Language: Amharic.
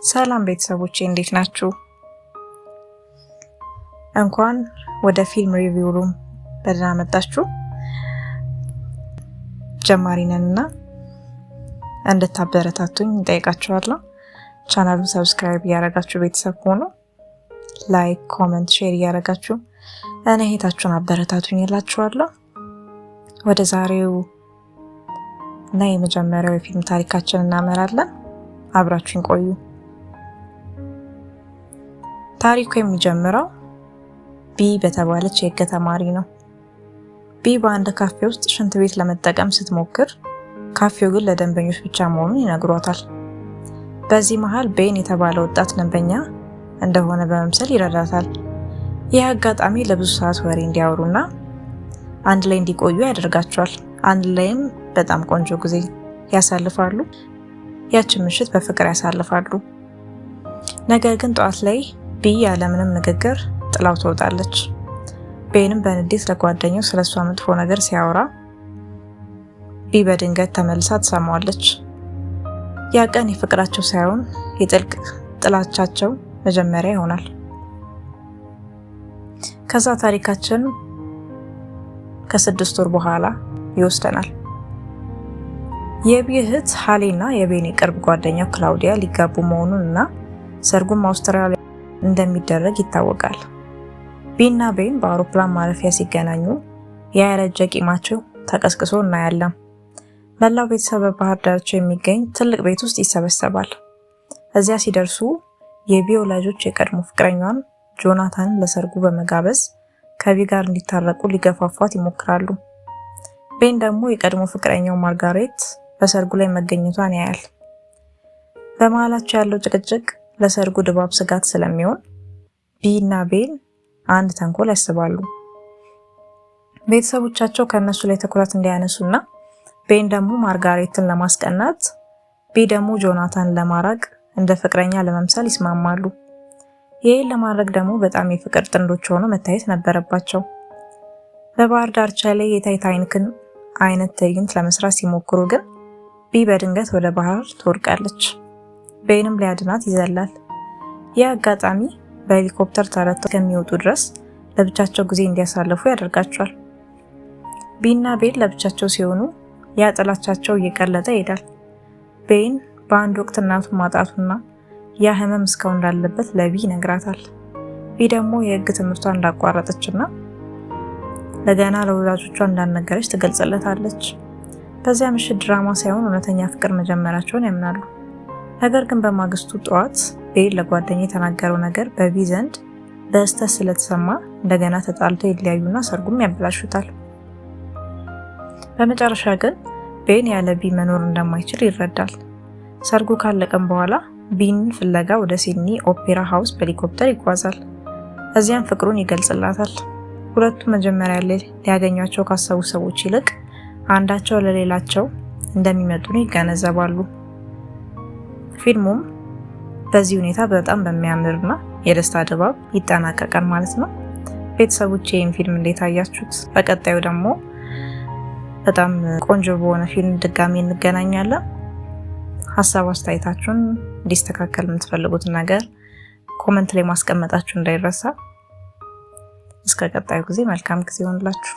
ሰላም ቤተሰቦቼ፣ እንዴት ናችሁ? እንኳን ወደ Film Review Room በደህና መጣችሁ። ጀማሪ ነን እና እንድታበረታቱኝ እንጠይቃችኋለሁ። ቻናሉን subscribe እያደረጋችሁ ቤተሰብ ሆኖ like፣ comment፣ share እያደረጋችሁ እኔ እህታችሁን አበረታቱኝ እላችኋለሁ። ወደ ዛሬው እና የመጀመሪያው የፊልም ታሪካችን እናመራለን። አብራችሁን ቆዩ። ታሪኩ የሚጀምረው ቢ በተባለች የህግ ተማሪ ነው። ቢ በአንድ ካፌ ውስጥ ሽንት ቤት ለመጠቀም ስትሞክር ካፌው ግን ለደንበኞች ብቻ መሆኑን ይነግሯታል። በዚህ መሃል ቤን የተባለ ወጣት ደንበኛ እንደሆነ በመምሰል ይረዳታል። ይህ አጋጣሚ ለብዙ ሰዓት ወሬ እንዲያወሩና አንድ ላይ እንዲቆዩ ያደርጋቸዋል። አንድ ላይም በጣም ቆንጆ ጊዜ ያሳልፋሉ። ያችን ምሽት በፍቅር ያሳልፋሉ። ነገር ግን ጠዋት ላይ ቢ ያለምንም ንግግር ጥላው ትወጣለች። ቤንም በንዴት ለጓደኛው ስለሷ መጥፎ ነገር ሲያወራ ቢ በድንገት ተመልሳ ትሰማዋለች። ያ ቀን የፍቅራቸው ሳይሆን የጥልቅ ጥላቻቸው መጀመሪያ ይሆናል። ከዛ ታሪካችን ከ6 ወር በኋላ ይወስደናል። የቢ እህት ሀሌና የቤን የቅርብ ጓደኛው ክላውዲያ ሊጋቡ መሆኑን እና ሰርጉም አውስትራሊያ እንደሚደረግ ይታወቃል። ቢና ቤን በአውሮፕላን ማረፊያ ሲገናኙ ያረጀ ቂማቸው ተቀስቅሶ እናያለን። መላው ቤተሰብ በባህር ዳርቻ የሚገኝ ትልቅ ቤት ውስጥ ይሰበሰባል። እዚያ ሲደርሱ የቢ ወላጆች የቀድሞ ፍቅረኛዋን ጆናታንን ለሰርጉ በመጋበዝ ከቢ ጋር እንዲታረቁ ሊገፋፏት ይሞክራሉ። ቤን ደግሞ የቀድሞ ፍቅረኛው ማርጋሬት በሰርጉ ላይ መገኘቷን ያያል። በመሃላቸው ያለው ጭቅጭቅ ለሰርጉ ድባብ ስጋት ስለሚሆን ቢ እና ቤን አንድ ተንኮል ያስባሉ። ቤተሰቦቻቸው ከእነሱ ላይ ትኩረት እንዲያነሱና ቤን ደግሞ ማርጋሬትን ለማስቀናት፣ ቢ ደግሞ ጆናታን ለማራቅ እንደ ፍቅረኛ ለመምሰል ይስማማሉ። ይህን ለማድረግ ደግሞ በጣም የፍቅር ጥንዶች ሆነው መታየት ነበረባቸው። በባህር ዳርቻ ላይ የታይታኒክን አይነት ትዕይንት ለመስራት ሲሞክሩ ግን ቢ በድንገት ወደ ባህር ትወድቃለች። ቤንም ሊያድናት ይዘላል። ይህ አጋጣሚ በሄሊኮፕተር ተረድተው እስከሚወጡ ድረስ ለብቻቸው ጊዜ እንዲያሳልፉ ያደርጋቸዋል። ቢና ቤን ለብቻቸው ሲሆኑ ያ ጥላቻቸው እየቀለጠ ይሄዳል። ቤን በአንድ ወቅት እናቱን ማጣቱና ያ ህመም እስካሁን እንዳለበት ለቢ ይነግራታል። ቢ ደግሞ የህግ ትምህርቷን እንዳቋረጠችና ለገና ለወላጆቿ እንዳልነገረች ትገልጽለታለች። በዚያ ምሽት ድራማ ሳይሆን እውነተኛ ፍቅር መጀመራቸውን ያምናሉ። ነገር ግን በማግስቱ ጠዋት ቤን ለጓደኛ የተናገረው ነገር በቢ ዘንድ በስህተት ስለተሰማ እንደገና ተጣልተው ይለያዩና ሰርጉም ያበላሹታል። በመጨረሻ ግን ቤን ያለ ቢ መኖር እንደማይችል ይረዳል። ሰርጉ ካለቀም በኋላ ቢን ፍለጋ ወደ ሲድኒ ኦፔራ ሃውስ በሄሊኮፕተር ይጓዛል። እዚያም ፍቅሩን ይገልጽላታል። ሁለቱ መጀመሪያ ላይ ሊያገኟቸው ካሰቡ ሰዎች ይልቅ አንዳቸው ለሌላቸው እንደሚመጥኑ ይገነዘባሉ። ፊልሙም በዚህ ሁኔታ በጣም በሚያምርና የደስታ ድባብ ይጠናቀቃል ማለት ነው። ቤተሰቦች፣ ይህን ፊልም እንዴት አያችሁት? በቀጣዩ ደግሞ በጣም ቆንጆ በሆነ ፊልም ድጋሚ እንገናኛለን። ሀሳብ አስተያየታችሁን፣ እንዲስተካከል የምትፈልጉትን ነገር comment ላይ ማስቀመጣችሁ እንዳይረሳ። እስከ ቀጣዩ ጊዜ መልካም ጊዜ ይሆንላችሁ።